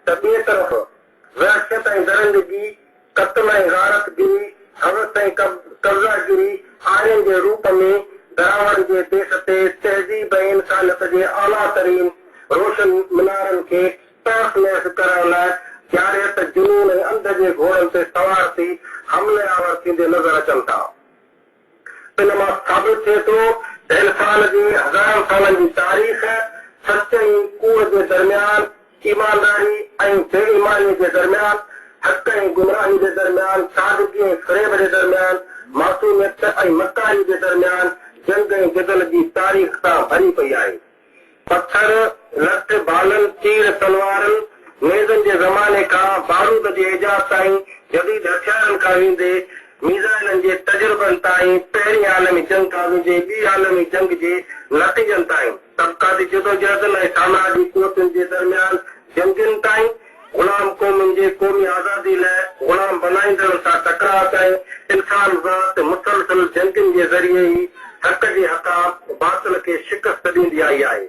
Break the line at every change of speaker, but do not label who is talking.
ته ٻئي طرف وحشت ۽ درندگي، قتل ۽ غارت گري، هوس ۽ قبضه گري آرين جي روپ ۾ دراوڙن جي ديس تي تهذيب ۽ انسانيت جي اعليٰ ترين روشن منارن کي تهس نهس ڪرڻ لاء جارحيت، جنون ۽ انڌ جي گهوڙن تي سوار ٿي حملي آور ٿيندي نظر اچن ٿا. ان مان ثابت ٿئي ٿو ته انسان جي هزارن سالن جي تاريخ سچ ۽ ڪوڙ جي درميان، ايمانداري ۽ بي ايمانيء جي درميان، حق ۽ گمراهي جي درميان، سادگي ۽ فريب جي درميان، معصوميت ۽ مڪاري جي درميان جنگ ۽ جدل جي تاريخ سان ڀري پئي آهي. پٿر، لٺ، ڀالن، تير، تلوارن، نيزن جي زماني کان بارود جي ايجاد تائين، جديد هٿيارن کان ويندي ميزائلن جي تجربن تائين، پهرين عالمي جنگ کان ويندي ٻي عالمي جنگ جي نتيجن تائين، طبقاتي جدوجهدن ۽ سامراجي قوتن جي درميان جنگين تائين، غلام قومن جي قومي آزادي لاء غلام بنائيندڙن سان ٽڪراء تائين انسان ذات مسلسل جنگين جي ذريعي ئي حق جي هٿان باطل کي شڪست ڏيندي آئي آهي.